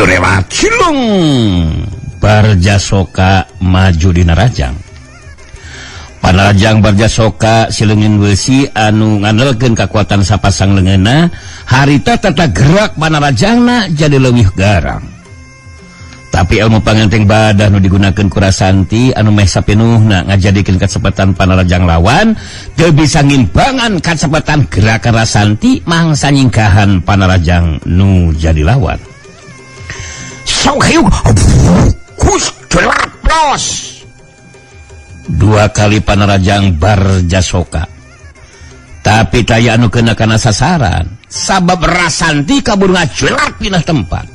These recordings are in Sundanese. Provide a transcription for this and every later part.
Jojorelat cilung. Barjasoka maju dina rajang. Panarajang Barjasoka sileungeun besi anu ngandelkeun kakuatan sapasang leungeunna, harita tata gerak panarajangna jadi leuwih garang. Tapi ilmu pangenteng badah nu digunakeun ku Rasanti anu meh sapinuhna ngajadikeun kacepatan panarajang lawan teu bisa ngimbangan kacepatan gerakan Rasanti mangsa nyingkahan panarajang nu jadi lawan. Sok hiuk kus celat plos. Dua kali panarajang Barjasoka. Tapi taya anu kena kana sasaran sabab Rasanti kabur ngajelat pindah tempat.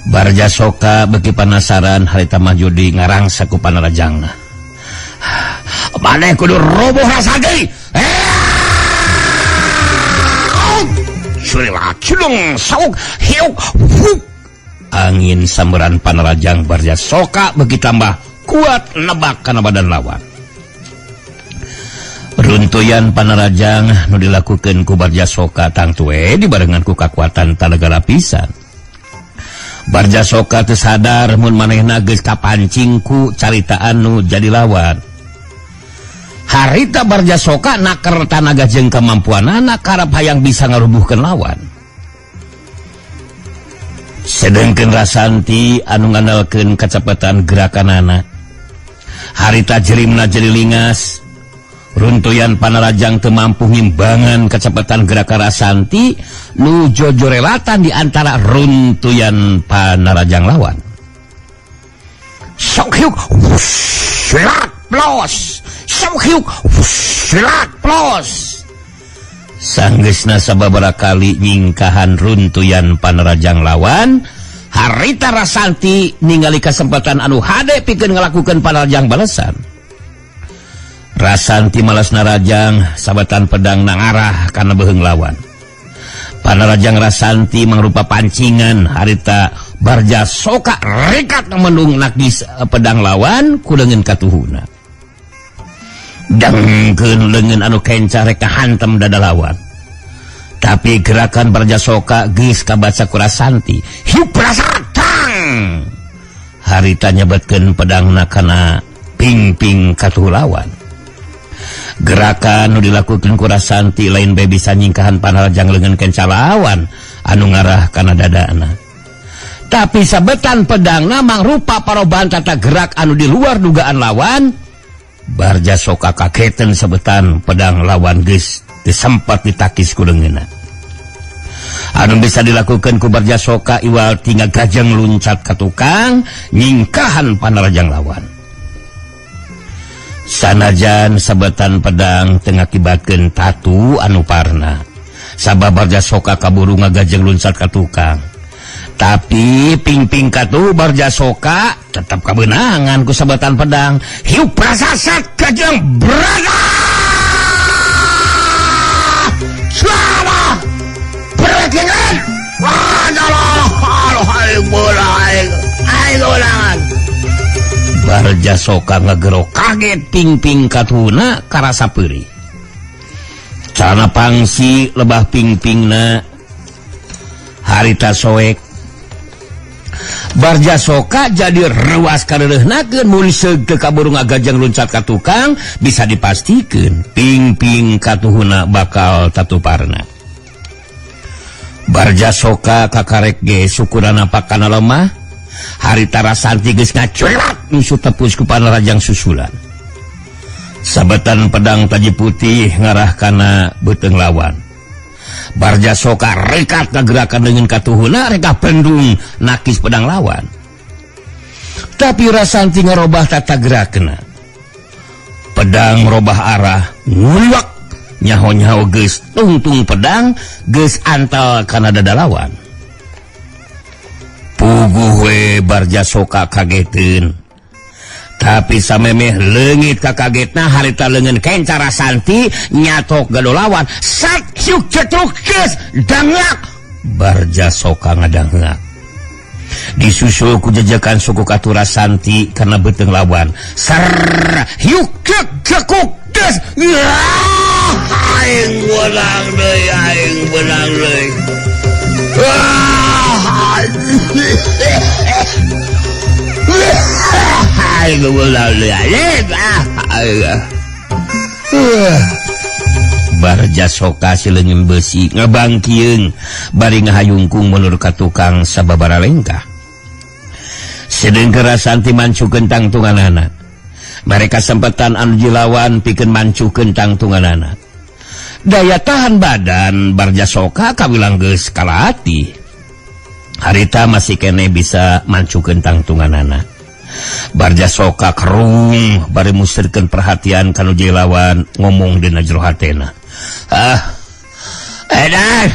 Barjasoka beki panasaran harita maju di ngarangsa ku panarajangna. Maneh kudu roboh Rasanti. Sulilat cilung sauk hiuk hup. Angin sambaran panarajang Barjasoka beki tambah kuat nebak kana badan lawan. Runtuyan panarajang nu dilakukeun ku Barjasoka tangtu we dibarengan ku kakuatan tanaga lapisan. Barjasoka teu sadar mun manehna geus kapancing ku caritaan nu jadi lawan. Harita Barjasoka naker tanaga jeung kemampuanana karep hayang bisa ngarubuhkeun lawan. Sedengkeun Rasanti anu ngandalkeun kacepatan gerakanana. Harita jerimna jadi lingas. Runtuyan panarajang teu mampu ngimbangan kecepatan gerakan Rasanti nu jojorelatan di antara runtuyan panarajang lawan. Sok hiuk silat plos. Sok hiuk silat plos. Sanggeusna sababaraha kali nyingkahan runtuyan panarajang lawan, harita Rasanti ningali kesempatan anu hade pikeun ngalakukeun panarajang balesan. Rasanti malas narajang sabatan pedang nangarah kana beuheung lawan. Panarajang Rasanti mangrupa pancingan harita Barjasoka rekat mendung nakis pedang lawan ku leungeun katuhuna. Dangkeun leungeun anu kenca rek kahantem dada lawan. Tapi gerakan Barjasoka geus kabaca ku Rasanti. Hiup rasatang. Harita nyebetkeun pedangna kana pingping katuhu lawan. Gerakan nu dilakukeun ku Rasanti lain bae bisa nyingkahan panarajang leungeun kenca lawan anu ngarah kana dadana. Tapi sabetan pedangna mangrupa parobahan tata gerak anu di luar dugaan lawan. Barjasoka kagetan sabetan pedang lawan geus disempat ditakis ku leungeunna. Anu bisa dilakukan ku Barjasoka iwal tinggal gajeng luncat ka tukang nyingkahan panarajang lawan. Sanajan sabetan pedang teu ngakibatkeun tatu anu parna. Sabab Barjasoka kaburu ngagajeng luncat ka tukang. Tapi pingping katuhu Barjasoka tetap kabeunangan ku sabetan pedang. Hiup prasasat gajeng berada. Suara berekingan. Adalah aing bola aing. Aing ulangan. Barjasoka ngagero kaget pingping katuhuna karasa peurih. Cana pangsi lebah pingpingna harita soek. Barjasoka jadi rewas kareureunahkeun mun seug teu kaburu ngagajeng luncat ka tukang bisa dipastikeun pingping katuhuna bakal tatuparna. Barjasoka kakarek ge syukurana pakana lemah. Harita Rasanti geus ngaculat musuh tepus ku panarajang susulan. Sabetan pedang taji putih ngarah kana beuteung lawan. Barjasoka rekat ngagerakan dengan katuhuna reka bendung nakis pedang lawan. Tapi Rasanti ngarobah tata gerakna. Pedang merubah arah, nguliwak nyaho-nyaho geus tungtung pedang geus antal kana dada lawan. Puguh we Barjasoka kageteun. Tapi samemeh leungit kakagetna harita leungeun kenca Rasanti nyatok gado lawan. Sat siuk cetruk geus dangak. Barjasoka ngadangak. Disusul ku jejekan suku katu Rasanti kana beuteung lawan. Ser hiuk cek cekuk geus. Aing beunang deui, aing beunang deui. Barja soka si leungeun besi ngabangkieung bari ngahayungkung mundur ka tukang sababara lengkah. Sedeng Rasanti mancukeun tangtunganana. Mereka sempetan anu jilawan pikeun mancukeun tangtunganana. Daya tahan badan Barja Soka kawilang geus kalatih. Harita masih kene bisa mancukeun tangtunganana. Barja Soka kerung bari musirkeun perhatian ka nu jilawan ngomong dina jero hatena. Ah, edan.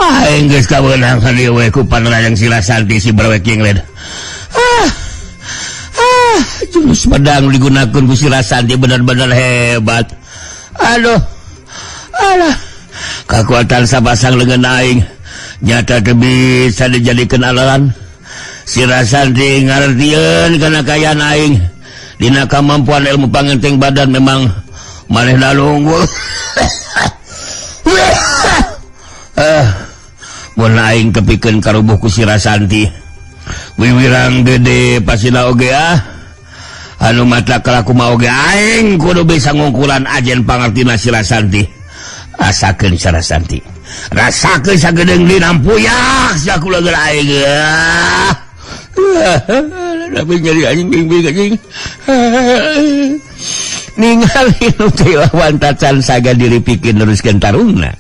Aing geus kaweunangan ieu we ku panrajang Sila Santi si Berwek Jenglet. Ah, ah, jurus pedang digunakeun ku Sila Santi bener-bener hebat. Aduh. Alah, kekuatan sapasang leungeun aing nyata teu bisa dijadikeun alalan. Sila Santi ngartieun kana kaayaan aing. Dina kamampuan ilmu pangenteng badan memang manehna unggul. Mun aing tepikeun karubuh ku Sila Santi. Wiwirang gede pasina oge ah. Anu mata kalaku mah oge aing kudu bisa ngungkulan ajen pangartina Sila Santi. Rasakeun Sila Santi. Rasakeun sagedeung dinampuyak sia kula geura aing. Tapi nyeri anjing bing-bing anjing. Ningali nu teu lawan tacan saga diri pikeun neruskeun tarungna.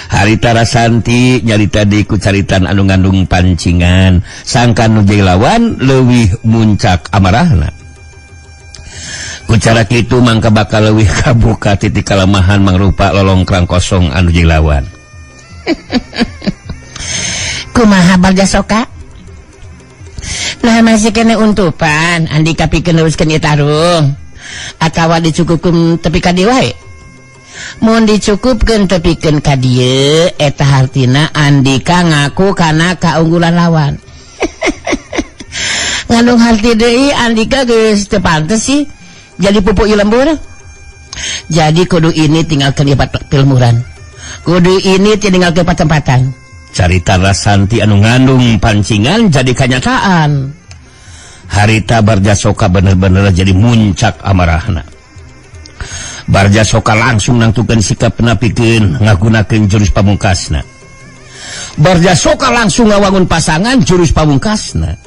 Harita Rasanti nyarita di ku caritan anu ngandung pancingan sangkan nu lawan leuwih muncak amarahna. Ku cara kitu mangka bakal leuwih kabuka titik kalemahan mangrupa lolongkrang kosong anu lawan. Kumaha Barja Soka? Nah masih kene untupan Andika pikeun neruskeun ieu tarung atawa dicukupkeun tepi ka dieu wae. Mun dicukupkeun tepikeun ka dieu eta hartina Andika ngaku kana kaunggulan lawan. Ngandung harti deui Andika geus teu pantes sih jadi pupuk ieu lembur. Jadi kudu ini tinggalkeun ieu pilmuran. Kudu ini tinggalkeun patempatan. Carita Rasanti anu ngandung pancingan jadi kanyataan. Harita Barja Soka bener-bener jadi muncak amarahna. Barja Soka langsung nangtukeun sikap napikeun ngagunakeun jurus pamungkasna. Barja Soka langsung ngawangun pasangan jurus pamungkasna.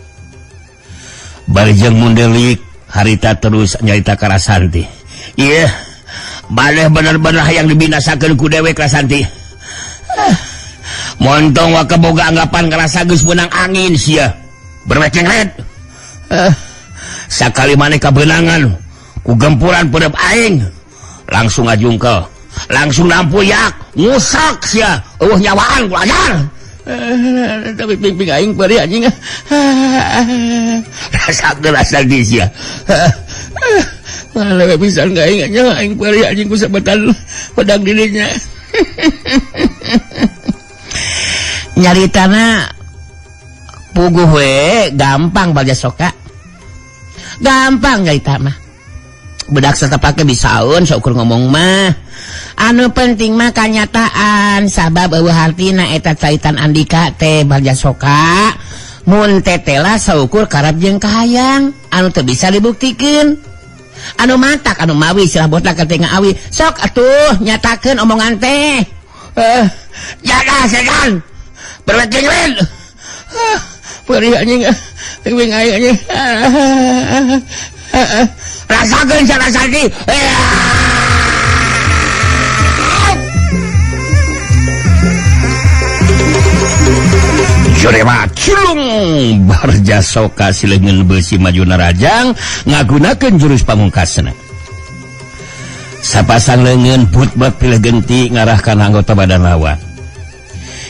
Bari jeung mundelik harita terus nyarita ka Rasanti. Ieu maneh bener-bener hayang dibinasakeun ku dewek Rasanti. Montong wa keboga anggapan ngerasa geus meunang angin sia. Berwek jenglet. Sakali maneh kabeunangan ku gempuran peudeup aing. Langsung ngajungkel, langsung nampuyak, ngusak sia, eueuh nyawaan ku ajar. Tapi ping-ping aing peurih anjing. Rasakeun Rasanti sia. Mana lewe pisan ka aing anjing, aing peurih anjing ku sabetan pedang dirinya. Nyaritana puguh we gampang Barja Soka. Gampang nyarita mah. Bedak serta pake bisaeun saukur ngomong mah. Anu penting mah kanyataan sabab eueuh hartina eta caitan Andika teh Barja Soka. Mun tetela saukur karab jeung kahayang anu teu bisa dibuktikeun. Anu matak anu mawi silah botak ka teh ngaawi. Sok atuh nyatakeun omongan teh. Jaga setan. Berwek jenglet. Perih anjing. Wing aing anjing. Rasakeun Sila Santi. Jurema cilung Barja Soka si leungeun beusi maju narajang ngagunakeun jurus pamungkasna. Sapasang leungeun putbek pilih genti ngarahkan anggota badan lawan.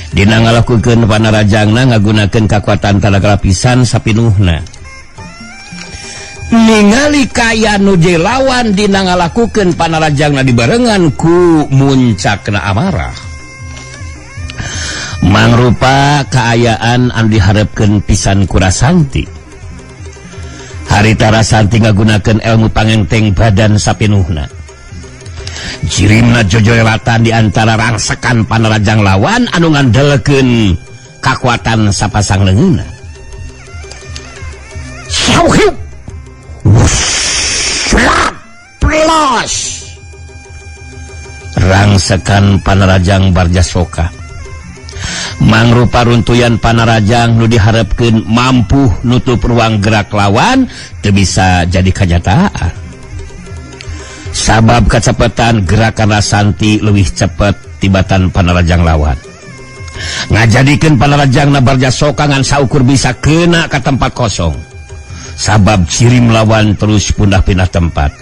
Dina ngalakukeun panarajangna ngagunakeun kakuatan talaga lapisan sapinuhna. Ningali kaya nu lawan dina ngalakukeun panarajangna dibarengan ku muncakna amarah. Mangrupa kaayaan anu diharepkeun pisan ku Rasanti. Harita Rasanti ngagunakeun ilmu pangenteng badan sapinuhna. Jirimna jojolatan di antara rangsekan panarajang lawan anu ngandelkeun Kakuatan sapasang leungeunna. Sauhiu. Plos. Rangsekan Panarajang Barjasoka. Mangrupa runtuyan Panarajang nu diharapkeun mampu nutup ruang gerak lawan teu bisa jadi kenyataan. Sabab kecepatan gerakan Rasanti lebih cepat tibatan Panarajang lawan. Ngajadikeun Panarajang na Barjasoka ngan saukur bisa kena ke tempat kosong. Sabab cirim lawan terus pindah-pindah tempat.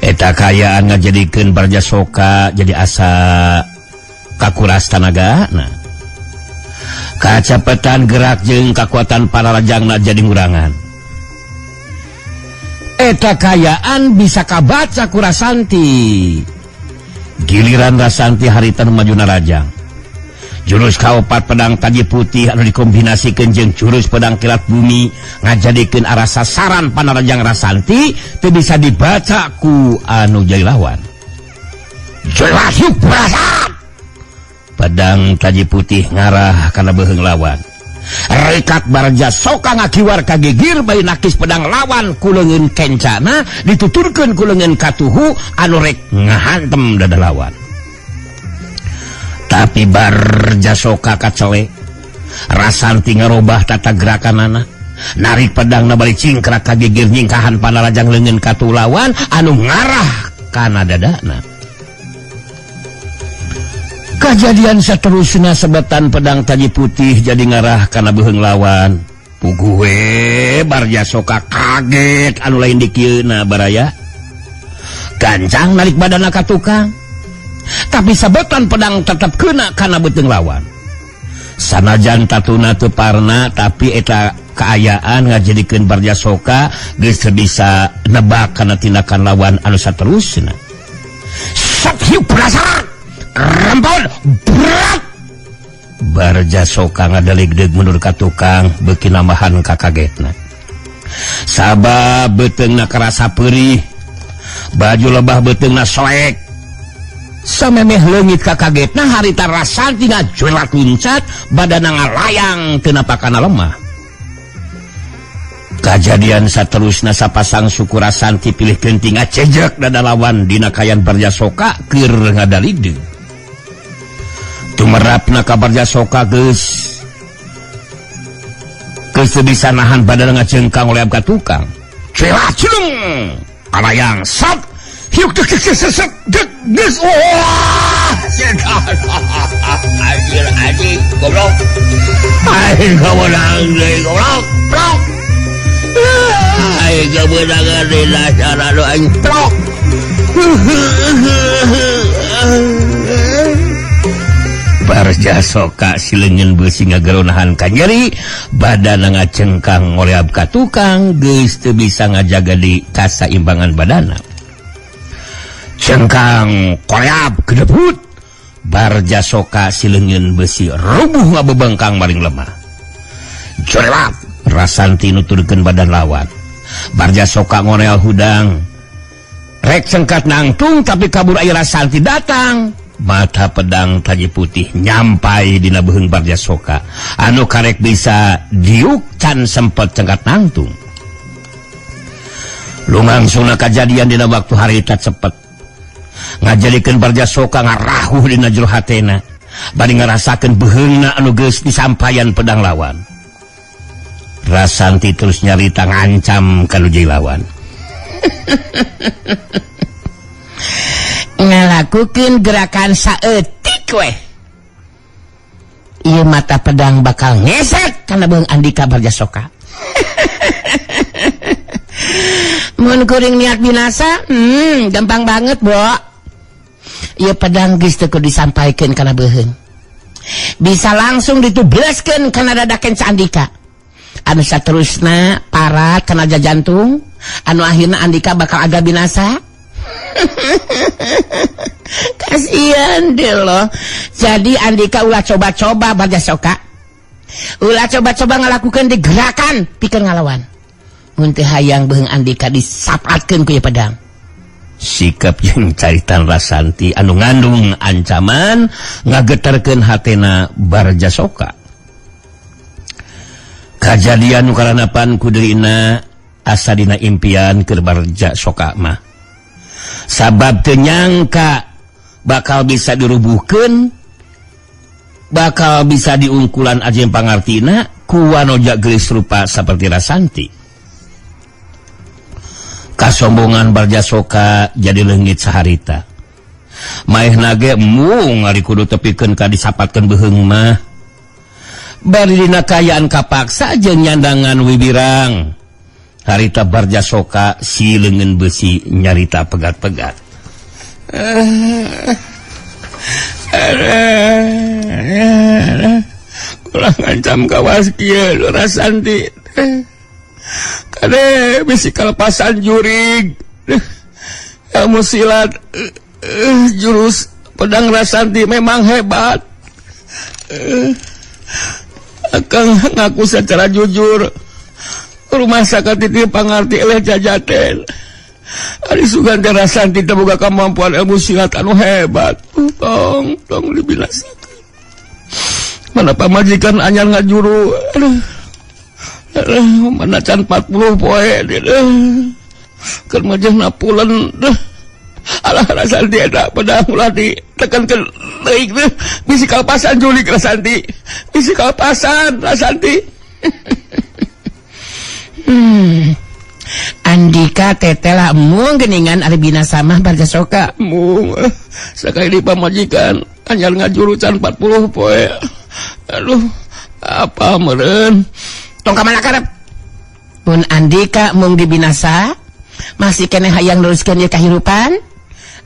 Eta kaayaan ngajadikeun Barjasoka jadi asa kakuras tanaga. Nah, kacepetan gerak jeung kekuatan Panarajangna jadi ngurangan. Eta kaayaan bisa kabaca ku Rasanti. Giliran Rasanti harita nu maju narajang. Jurus kaopat pedang taji putih anu dikombinasikeun jeung jurus pedang kilat bumi ngajadikeun arah sasaran Panarajang Rasanti teu bisa dibaca ku anu jadi lawan. Jelas perasaan. Pedang taji putih ngarah kana beuheung lawan. Rekat Barja Soka ngakiwar kagigir bayi nakis pedang lawan ku leungeun kencana dituturkeun ku leungeun katuhu anu rek ngahantem dada lawan. Tapi Barja Soka kacoe. Rasanti ngarobah tata gerakanana. Narik pedang na bari cingkrak kagigir nyingkahan Panarajang leungeun katuhu lawan anu ngarah kana dadana. Kejadian seterusnya sebetan pedang taji putih jadi ngarah kana beuheung lawan. Puguh we Barja Soka kaget anu lain dikieuna baraya. Gancang narik badana ka tukang. Tapi sabetan pedang tetap kena kana beuteung lawan. Sanajan tatuna teu parna, tapi eta kaayaan ngajadikeun Barja Soka geus teu bisa nebak kana tindakan lawan anu saterusna. Sathiu perasaan rempon berat. Barja Soka ngadaligdeug mundur ka tukang beuki nambahan kakagetna. Sabab beuteungna karasa peurih, baju lebah beuteungna soek. Samemeh leungit kakagetna harita Rasanti ngajuelat luncat badana ngalayang teu napakana lemah. Kajadian saterusna sapasang suku Rasanti pilih kenting ngacejek dada lawan dina kayan Barja Soka keur ngadaligdeug. Tumerapna ka Barja Soka geus geus teu bisa nahan badan ngacengkang oleh ka tukang. Celah cilung kalayang sat hiuk dek dek dek dek dek geus wah anjir anjing goblok aing kawenang deui goblok plok aing kawenangan dina cara nu aing plok. Barja Soka sileungeun beusi ngageronahan ka nyeri badana ngacengkang ngoleab ka tukang geus teu bisa ngajaga di kasaimbangan badana. Cengkang koleab kedebut Barja Soka sileungeun besi rubuh ngabebengkang maring lemah. Jorelap Rasanti nuturkeun badan lawan. Barja Soka ngorel hudang rek cengkat nangtung tapi kabur aya Rasanti datang. Mata pedang taji putih nyampai dina beuheung Barja Soka anu karek bisa diuk can sempet cengkat nangtung. Lumangsungna kajadian dina waktu harita cepet ngajadikeun Barja Soka ngarahuh dina jero hatena bari ngarasakeun beuheungna anu geus disampayan pedang lawan. Rasanti terus nyarita ngancam ka nu jadi lawan. Ngalakukeun gerakan saeutik weh. Ieu mata pedang bakal ngesek kana beuheung Andika Barja Soka. Mun kuring niat binasa, gampang banget, Bo. Ieu pedang geus teu kudu disampaikeun kana beuheung. Bisa langsung ditubleskeun kana dada kenca Andika. Anu saterusna parat kana jantung, anu akhirna Andika bakal agak binasa. Kasihan deh loh. Jadi Andika ulah coba-coba Barja Soka. Ulah coba-coba ngalakukeun digerakan pikeun ngalawan. Mun teu hayang beuheung Andika disapatkeun ku ieu pedang. Sikap jeung caritan Rasanti anu ngandung ancaman ngageterkeun hatena Barja Soka. Kajadian nu karanapan ku dirina asa dina impian keur Barja Soka mah, sabab teu nyangka bakal bisa dirubuhkeun, bakal bisa diungkulan ajem pangartina ku wanoja geulis rupa seperti Rasanti. Kasombongan Barja Soka jadi leungit saharita. Maehna ge embung ari kudu tepikeun ka disapatkeun beuheung mah. Bari dina kaayaan kapaksa jeung nyandangan wibirang, harita Barja Soka si leungeun besi nyarita pegat-pegat. Ulah ngancam kawas kieu, Rasanti. Kade bisi kalepasan jurig. Ilmu silat jurus pedang Rasanti memang hebat. Akang ngaku secara jujur. Rumah sakatiti pangarti eleh jajaten. Ari sugan teh Rasanti teh boga kemampuan ilmu silat anu hebat. Tong, tong dibinasakan. Mana pamajikan anyar ngajuru. Aduh. Aduh, mana can 40 poe aduh. Keur majehna pulen. Aduh. Alah, Rasanti, eta pedang ulah ditekankeun leuik teh. Bisi kalepasan jurig, Rasanti. Bisi kalepasan, Rasanti. Andika tetela embung geningan ari binasa mah, Barja Soka. Mung sakali di pamajikan anyar ngajuru can 40 poe. Aduh, apa meureun? Tong ka mana karep. Mun Andika mung dibinasa masih keneh hayang neruskeun ieu kahirupan,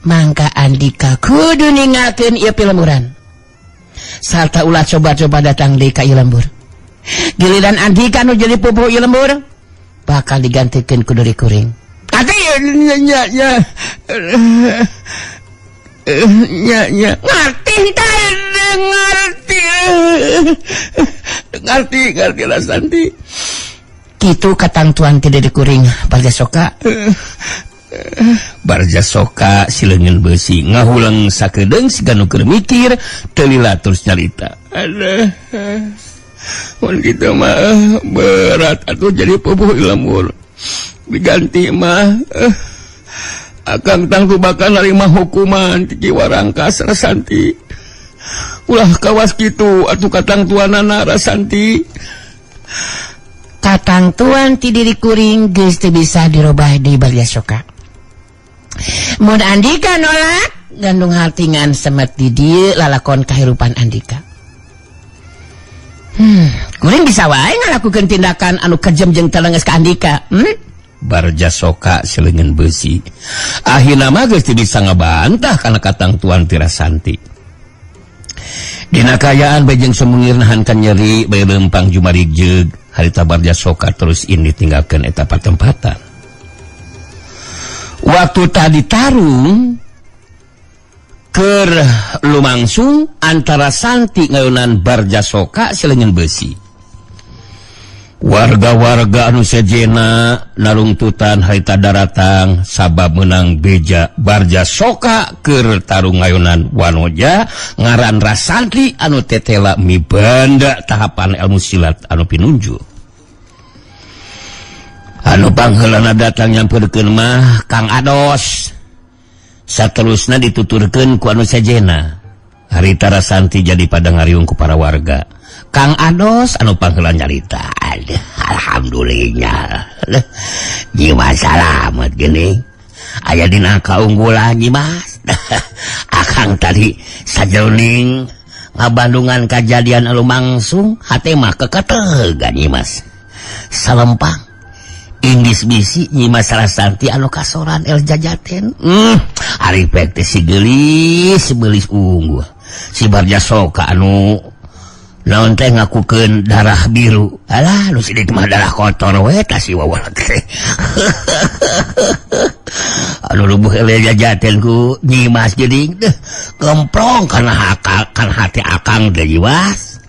mangka Andika kudu ninggalkeun ieu pilemburan. Sarta ulah coba-coba datang deui ka ieu lembur. Giliran Andika nu jadi pupuhu ieu lembur bakal digantikeun ku diri kuring. Ati nya nya nya nya. Ngerti teh? Ngerti, ngerti, ngerti, Rasanti. Kitu katangtuan ti diri kuring, Barja Soka. Barja Soka si leungeun besi ngahuleng sakedeung siga nu keur mikir, teu lila terus nyarita. Aduh. Mun kitu mah berat atuh jadi pupuh lembur. Diganti mah akang tangtu bakal narima hukuman ti Ki Warangkas, Rasanti. Ulah kawas kitu atuh katangtuanana, Rasanti. Katangtuan ti diri kuring geus teu bisa dirobah deui, Barja Soka. Mun Andika nolak, gandung hartingan semet di dieu lalakon kahirupan Andika. Kuring bisa wae ngalakukeun tindakan anu kejem jeung telenges ka Andika. Barja Soka si leungeun besi akhirna mah geus teu bisa ngabantah kana katangtuan ti Rasanti. Dina kaayaan bejeng sumungir nahan kan nyeri bae lempang jumarigjeug, harita Barja Soka terus ini tinggalkeun eta patempatan. Waktu tadi tarung keur lumangsung antara Santi ngayunan Barja Soka si leungeun besi, warga-warga anu sejena narungtutan harita daratang sabab menang beja Barja Soka keur tarung ngayunan wanoja ngaran Rasanti anu tetela mibanda tahapan ilmu silat anu pinunjul. Anu pangheulana datang nyamperkeun mah Kang Ados, saterusna dituturkeun ku anu sejena. Harita Rasanti jadi pada ngariung ku para warga. Kang Ados anu pangheula nyarita. Aduh, alhamdulillah. Nyimas salamet gini. Aya dina kaunggulan, Nyimas. Akang tadi sajroning ngabandungan kajadian anu langsung hate mah keketegan, Nyimas. Salempang Inggris bisi Nyimas Rasanti anu kasoran el jajaten. Ari pek teh si geulis, beulis unggul. Si Barja Soka anu naon teh ngakukeun darah biru. Alah, nu sidik mah darah kotor we tah si wawal teh. Anu rubuh ele jajaten ku Nyimas geuning deh. Gemprong kana hakal kan hati akang teh, Nyimas.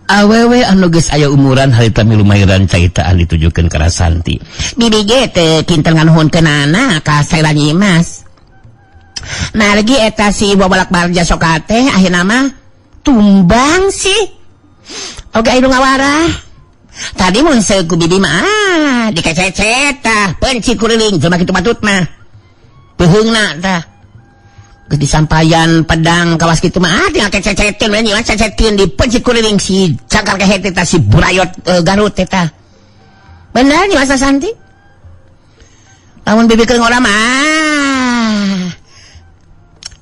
Awewe anu geus aya umuran harita milumahiran caitaan ditujukeun ka Rasanti. Bibi ge teh kinten nganuhunkeunana ka saira Nyimas. Margi eta si babalak Barja Soka teh akhirna mah tumbang sih. Oge anu ngawarah. Tadi mun ku bibi mah ah dikececet tah, penci kuriling jelema kitu patut mah. Peuheungna tah. Geus disampayan pedang kawas kitu mah ah tinggal kececetin we nyiwa cecetin di penci kuriling si cakar kehet teh si burayot Garut teh tah. Bener nyi Mas Santi? Lamun bibi keur ngora mah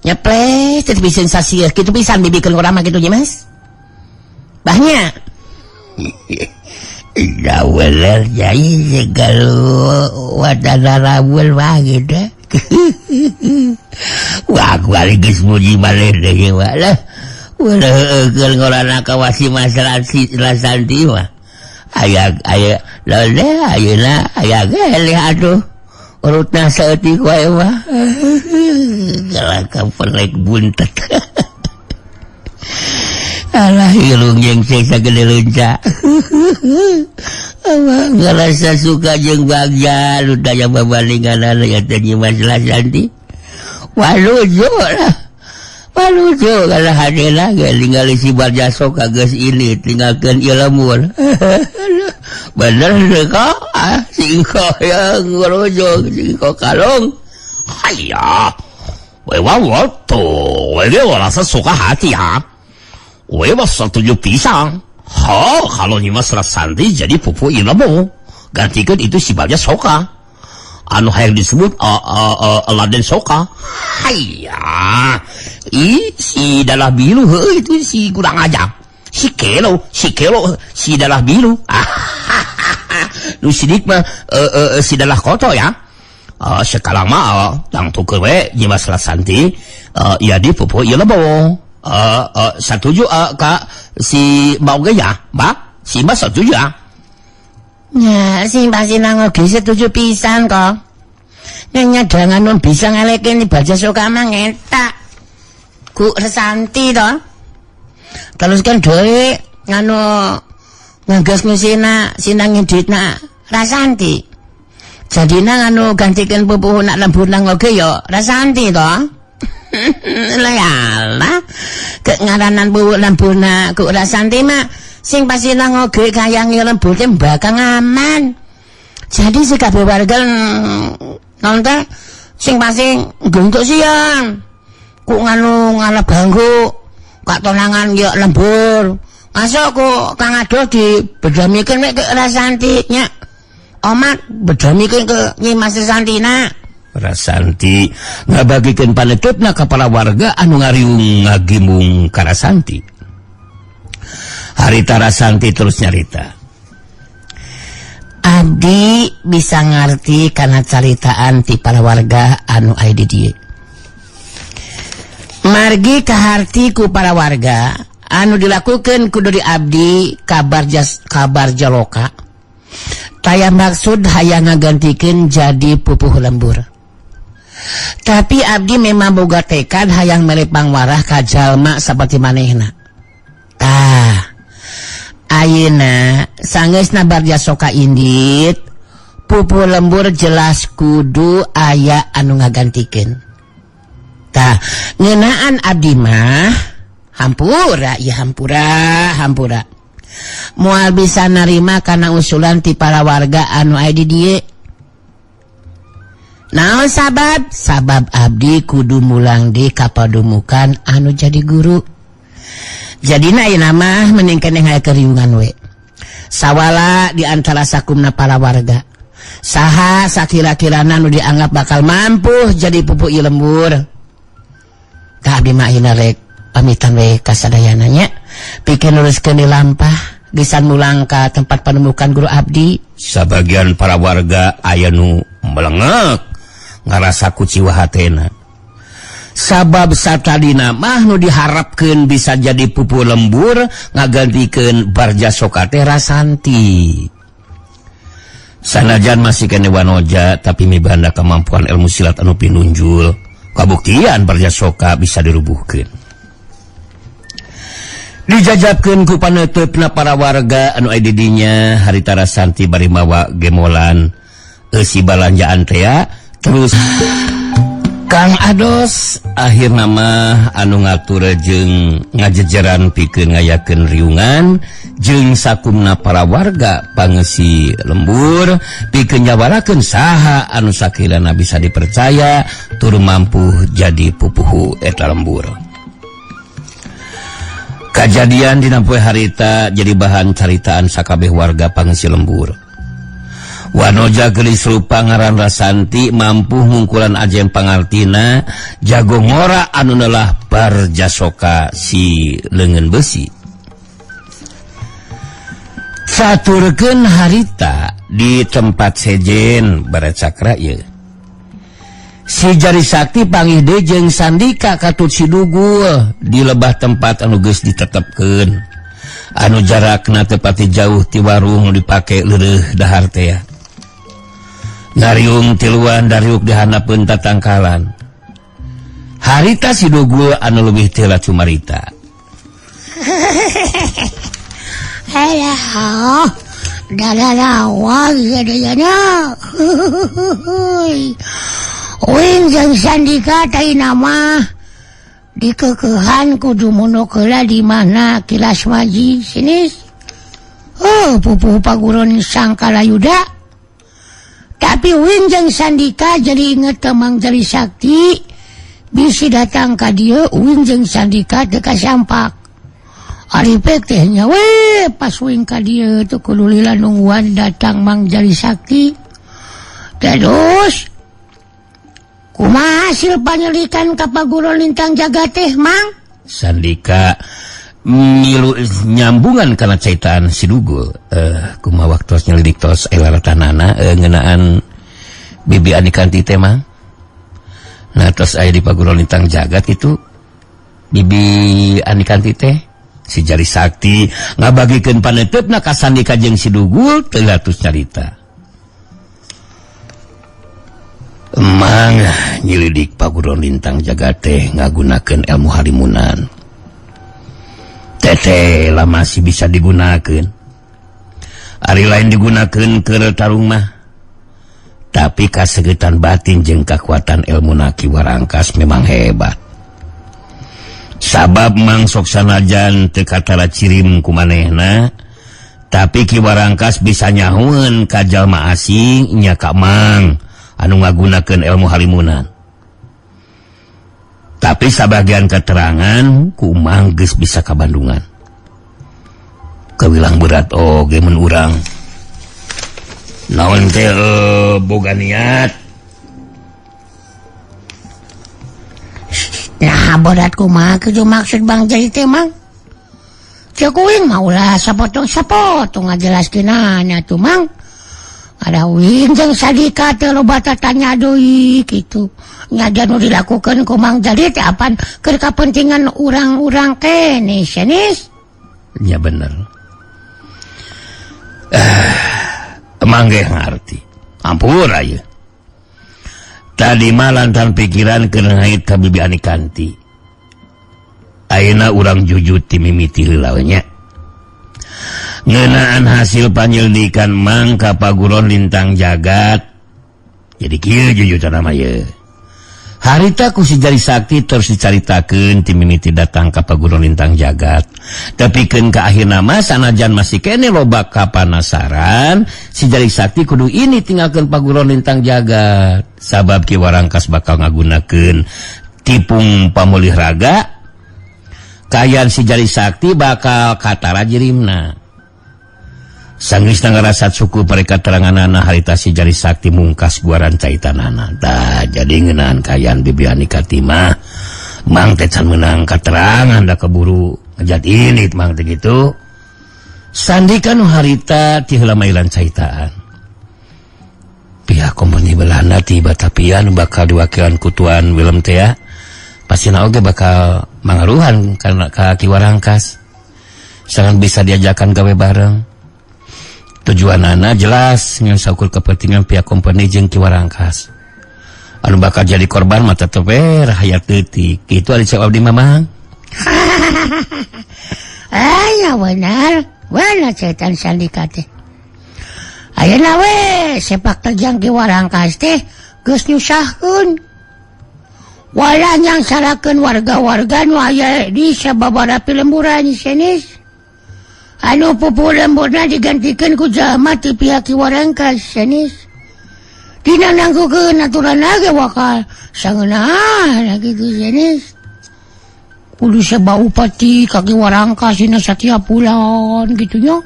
nyeples teh bisa sensasi kitu pisan bibi keur ngora mah kitu nyi Mas. Banyak. Ya bener jadi kalau wadana rabul mah gitu. Wah, aku hari geus muji maneh deui mah lah. Ulah keur ngorana kawasi masalah si Rasanti mah. Aya aya lawan ayeuna aya ge atuh. Urutna saeutik wae mah. Galaka perek buntet. Alah hirung jeung sagede leunca. Awah ngarasa suka jeung bagja nu taya babandinganana ya teh Nyi Mas Rasanti. Walujo lah. Walujo kana hadena ge ningali si Barjasoka geus ini tinggalkeun ieu lembur. Bener teu kok ah si engko yang ngurujug si engko kalung. Haiya, 我我都我我rasa suka hati ya. 我setuju pisang. Oh, kalau Nyimas Rasanti jadi pupu ilmu. Gantikan itu si Bagja Soka. Anu hayang disebut Raden Soka. Haiya. Ih, si dalah biru heuh itu si kurang ajar. Si kelo, si kelo, si dalah biru. Nu sidik mah si dalah koto ya. Sekarang mah tangtu we Nyimas Rasanti ya di pupu ilmu. Setuju Kak si mau ge ya, Mbak? Si Mbak setuju ya? Ya, sing pasti nang oge setuju pisan kok. Nya nyadangan nun bisa ngalekin Bagja Soka mah ngetak. Ku Resanti to. Terus kan dhewe nganu ngagas sina sinang duitna Rasanti. Jadina nganu gantikan pupuh nak lembur nang oge ya Rasanti to. Lah ya lah ke ngaranan pupuh lembur ku Rasanti mah sing pasti nang oge kayang lembur teh bakal aman. Jadi si kabeh warga nonton sing pasti nggontuk siang. Ku nganu ngalap ganggu kak tonangan ya lembur. Masuk ku Kang Adoh dibedamikeun mek ke Rasanti nya. Omat bedamikeun ke Nyi Mas Santina. Rasanti ngabagikeun panetepna ka para warga anu ngariung ngagimung ka Rasanti. Harita Rasanti terus nyarita. Abdi bisa ngerti karena caritaan ti para warga anu aya di dieu. Margi kaharti ku para warga anu dilakukan kudu di abdi kabar jas, kabar jaloka. Taya maksud hayang ngagantikeun jadi pupuh lembur. Tapi abdi memang boga tekad hayang mere pangwarah ka jalma saperti manehna. Tah, ayeuna sanggeusna Barjasoka indit, pupuh lembur jelas kudu aya anu ngagantikeun. Tah, ngeunaan abdi mah hampura ya hampura hampura. Moal bisa narima kana usulan ti para warga anu aya di dieu. Naon sabab? Sabab abdi kudu mulang di kapadumukan anu jadi guru. Jadina ayeuna mah mending keneh aya keriungan we. Sawala di antara sakumna para warga. Saha sakira-kirana nu dianggap bakal mampu jadi pupuk ieu lembur. Tah abdi mah ayeuna rek pamitan we ka sadayana nya. Pikeun luruskeun di lampah gisan mulang ka tempat panemukan guru abdi. Sabagian para warga aya nu melengek ngarasa kuciwa hatena. Sabab satadina mah nu diharapkeun bisa jadi pupu lembur ngagantikeun Barjasoka teh Rasanti. Sanajan masih kene wanoja tapi mibanda kemampuan ilmu silat anu pinunjul. Kabuktian Barjasoka bisa dirubuhkeun. Dijajabkeun ku paneuteup para warga anu aya di dinya harita Rasanti bari mawa gemolan eusi balanjaan tea terus. Kang Ados akhirna mah anu ngatur jeung ngajejeran pikeun ngayakeun riungan jeung sakumna para warga pangeusi lembur pikeun nyawarakeun saha anu sakirana bisa dipercaya tur mampu jadi pupuhu eta lembur. Kajadian dina poe harita jadi bahan caritaan sakabeh warga pangeusi lembur. Wanoja geulis rupa ngaran Rasanti mampu ngungkulan ajen pangartina jago ngora anu nelah Barjasoka si leungeun besi. Caturkeun harita di tempat sejen Barat Cakra ieu. Si Jari Sakti panggih deui jeung Sandika katut si Dugul di lebah tempat anu geus ditetepkeun. Anu jarakna teu pati jauh ti warung nu dipake leureuh dahar teh. Ngariung tiluan dariuk dihandapeun tatangkalan. Harita si Dugul anu leuwih teu cumarita. Alah, dadarawa sadayana. Uing jeung Sandika teh mah dikekehan kudu munuk heula di mana Kilas Maji sinis. Oh, pupuhu paguron Sangkalayuda. Tapi Uing jeung Sandika jadi inget ke Mang Jari Sakti bisi datang ka dieu Uing jeung Sandika teu kasampak. Ari pek teh nya we pas Uing ka dieu teu kudu lila nungguan datang Mang Jari Sakti. Terus kumaha hasil panyelikan ka paguron Lintang Jagat teh Mang? Sandika milu nyambungan kana caitan si Dugul. Kumaha waktos nyelidik tos elaratanana ngeunaan Bibi Anikanti teh Mang. Nah tos aya di paguron Lintang Jagat itu Bibi Anikanti teh si Jari Sakti ngabagikeun paneuteup ka Sandika jeung si Dugul teu ratus carita. Emang nyelidik paguron Lintang Jagat teh ngagunakeun ilmu halimunan. Tete lah masih bisa digunakan. Ari lain digunakan ke tarung mah. Tapi kasegetan batin jeung kekuatan ilmu Ki Warangkas memang hebat. Sabab mang sok sanajan teu katara cirim ku manehna, tapi Ki Warangkas bisa nyahueun ka jalma asing nya ka Mang anu ngagunakeun ilmu halimunan. Tapi sabagian keterangan ku Mang geus bisa ka Bandungan. Kawilang berat oge mun urang. Naon teh boga niat. Nah, berat kumaha kitu maksud Bang Jari teh Mang? Ceuk uing mah ulah sapotong-sapotong ngajelaskeunana tuh Mang. Ada uing jeung Sandika teh loba tatanya deui kitu. Nya nu dilakukeun ku Mang Jari teh apan keur kapentingan urang-urang keneh sanes? Nya bener. Emang ge ngarti. Ampura ieu. Tadi mah lantaran pikiran keur ngait ka Bibi Anikanti. Ayeuna urang jujut ti mimiti heula we nya. Ngeunaan hasil panyelidikan Mang ka paguron Lintang Jagat. Jadi kieu jujutan mah ieu. Harita ku si Jari Sakti terus dicaritakeun ti mimiti datang ka paguron Lintang Jagat. Tepikeun ka akhirna mah sanajan masih kene loba kapanasaran, si Jari Sakti kudu ini tinggalkeun paguron Lintang Jagat. Sabab Ki Warangkas bakal ngagunakeun tipung pamulih raga, kayan si Jari Sakti bakal katara jirimna. Sanggeus ngarasa suku mereka teranganana harita si Jari Sakti mungkas guaran caitanana. Tah jadi ngeunaan kayan Bibi Anikanti mah Mang teh can meunang katerangan da keburu ngejat ini Mang teh gitu. Sandika nu harita ti heula mailan caitaan. Pihak kompeni Belanda ti Batavia nu bakal diwakilan ku Tuan Willem teh ya. Pastina oge bakal mangaruhan kana ka Ki Warangkas. Sangat bisa diajakan gawe bareng. Tujuanana jelas ngan saukur kepentingan pihak kompeni jeung Ki Warangkas. Anu bakal jadi korban mah tetep we rakyat leutik. Kitu ari cek abdi mah Mang. Aya benar, benar cetan Sandika teh. Ayeuna we sepak terjang Ki Warangkas teh geus nyusahkeun. Wala nyangsarakeun warga-warga nu aya di sababaraha lemburan senis. Anu pupuh lemburna digantikeun ku jalma ti pihak Ki Warangkas senis. Dina nanggukeun aturan ge bakal sangeunah kitu senis. Kudu seba upati ka Ki Warangkas dina satiap bulan kitu nya.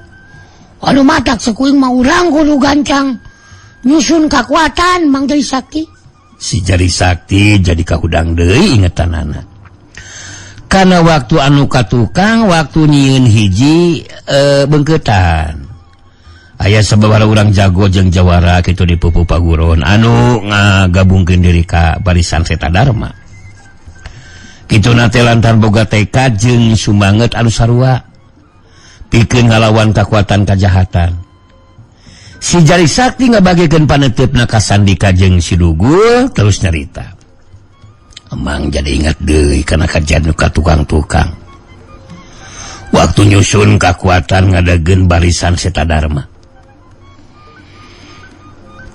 Anu matak sekuing mah urang kudu gancang nyusun kakuatan Mang Jari Sakti. Si Jari Sakti jadi kahudang deui ingetanana. Karena waktu anu katukang waktu nyieun hiji beungkeutan. Aya sababaraha urang jago jeung jawara kitu di Pupuh Paguron anu ngagabungkeun diri ka barisan Seta Dharma. Kituna teh lantaran boga tekad jeung sumanget anu sarua pikeun ngalawan kakuatan kajahatan. Si Jari Sakti ngabagikeun paneuteup ka Sandika jeung si Dugul terus nyarita. Emang jadi ingat deui kana kajadian ka tukang-tukang. Waktu nyusun kakuatan ngadageun barisan Seta Dharma.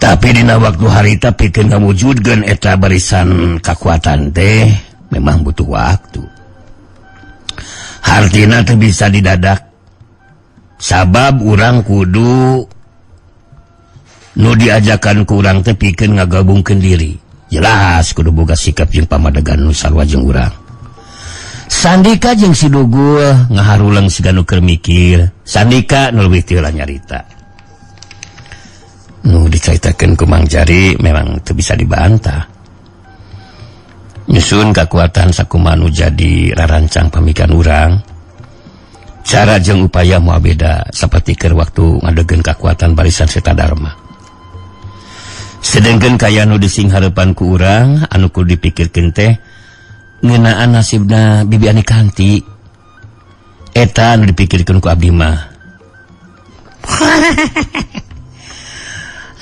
Tapi dina waktu harita pikeun ngawujudkeun eta barisan kakuatan teh memang butuh waktu. Hartina teu bisa didadak. Sabab urang kudu nu diajakan ku urang teh pikeun ngagabungkeun diri. Jelas kudu boga sikap jeung pamadegan nu sarua jeung urang. Sandika jeung si Dugul ngaharuleng siga nu keur mikir. Sandika nu leuwih ti heula nyarita. Nu dicaritakeun ku Mang Jari memang teu bisa dibantah. Nyusun kakuatan sakumaha nu jadi rarancang pamikiran urang. Cara jeung upaya moal beda saperti keur waktu ngadegeun kakuatan barisan Seta Dharma. Sedengkeun kaya nu disinghareupan ku urang anu kudu dipikirkeun teh ngeunaan nasibna Bibi Ani Kanti. Eta anu dipikirkeun ku abdi mah.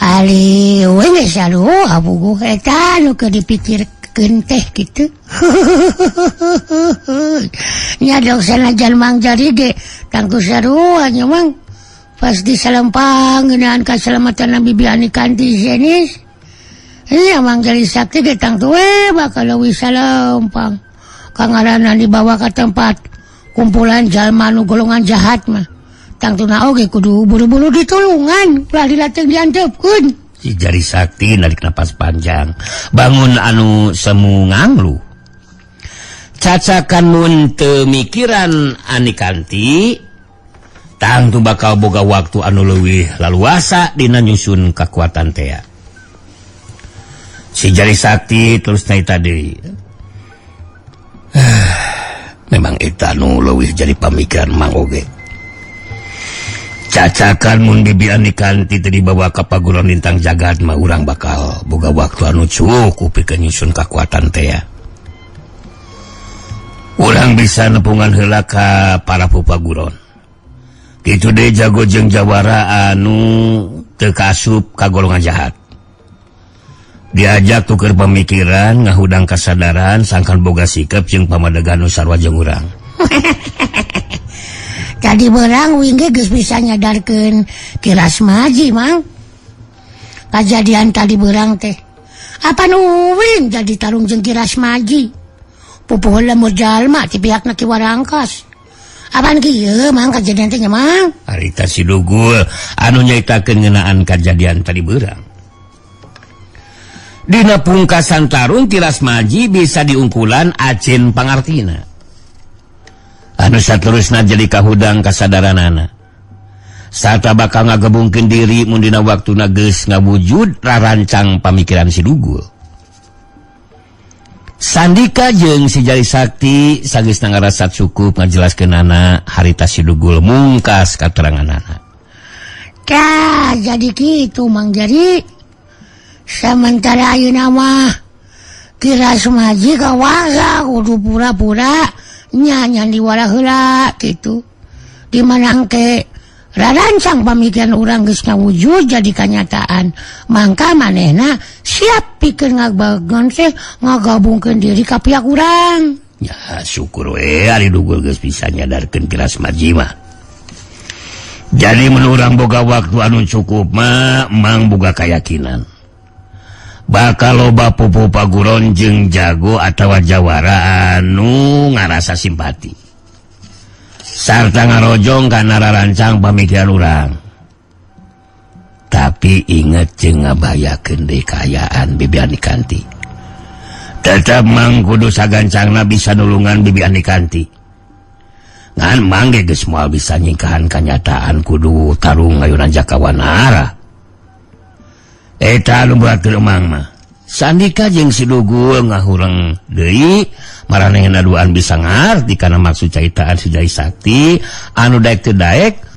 Ali we geus sarua puguh eta anu keur dipikirkeun teh kitu. Nya dok sanajan Mang Jari ge tangtu sarua nya Mang. Pasti salempang ngeunaan kasalamatan Bibi Ani Kanti senis. Iya Mang Jari Sakti ge tangtu we bakal leuwih salempang. Kangaranna dibawa ka tempat kumpulan jalma nu golongan jahat mah. Tangtuna oge kudu buru-buru ditulungan ulah dilatih dianteupkeun. Si Jari Sakti narik napas panjang, bangun anu semu nganglu. Cacakan mun teu mikiran Ani Kanti, tangtu bakal boga waktu anu leuwih laluasa dina nyusun kakuatan tea. Si Jari Sakti terus naik tadi. Memang eta nu leuwih jadi pamikiran Mang oge. Cacakan mun Bibi Ani Kanti teu dibawa ka paguron lintang jagat mah urang bakal boga waktu anu cukup pikeun nyusun kakuatan tea. Urang bisa nepungan heula ka para pupaguron. Kitu deui jago jeung jawara anu teu kaasup ka golongan jahat. Diajak tuker pemikiran ngahudang kasadaran sangkan boga sikap jeung pamadegan nu sarua jeung urang. Tadi berang wing ge geus bisa nyadarkeun Ki Rasmaji Mang. Kajadian tadi berang teh. Apa nu wing jadi tarung jeung Ki Rasmaji? Pupuh lemur jalma ti pihakna Ki Warangkas. Apaan kieu Mang kajadian teh nya Mang? Harita si Dugul anu nyaitakeun ngeunaan kajadian tadi berang. Dina pungkasan tarung Ki Rasmaji bisa diungkulan acin pangartina. Anu saterusna jadi kahudang kasadaranana. Sarta bakal ngagabungkeun diri mun dina waktuna geus ngawujud rarancang pamikiran si Dugul. Sandika jeung si Jari Sakti sageusna ngarasa cukup ngajelaskeunana harita si Dugul mungkas kateranganana. Tah jadi kitu Mang Jari. Sementara ayeuna mah Ki Rasmaji kawasa kudu pura-pura nyanyan diwara heula kitu. Di mana engke rarancang pamikiran urang geus ngawujud jadi kanyataan, mangka manehna siap pikeun ngabageun teh ngagabungkeun diri ka pihak urang. Ya syukur we ari Dugul geus bisa nyadarkeun Ki Rasmaji mah. Jadi mun urang boga waktu anu cukup mah Mang boga kayakinan. Bakal loba pupuhu paguron jeung jago atawa jawara anu ngarasa simpati sarta ngarojong kana rarancang pamikiran urang. Tapi inget jeung ngabayakeun deui kaayaan Bibi Anikanti. Tetep Mang kudu sagancangna bisa nulungan Bibi Anikanti. Ngan Mang ge geus moal bisa nyingkahan kanyataan kudu tarung ngayunan Jaka Wanara. Eta anu beratkeun Mang mah. Sandika jeung si Dugul ngahureng deui maranehna duaan bisa ngarti kana maksud caitaan si Jai Sakti anu daek teu daek.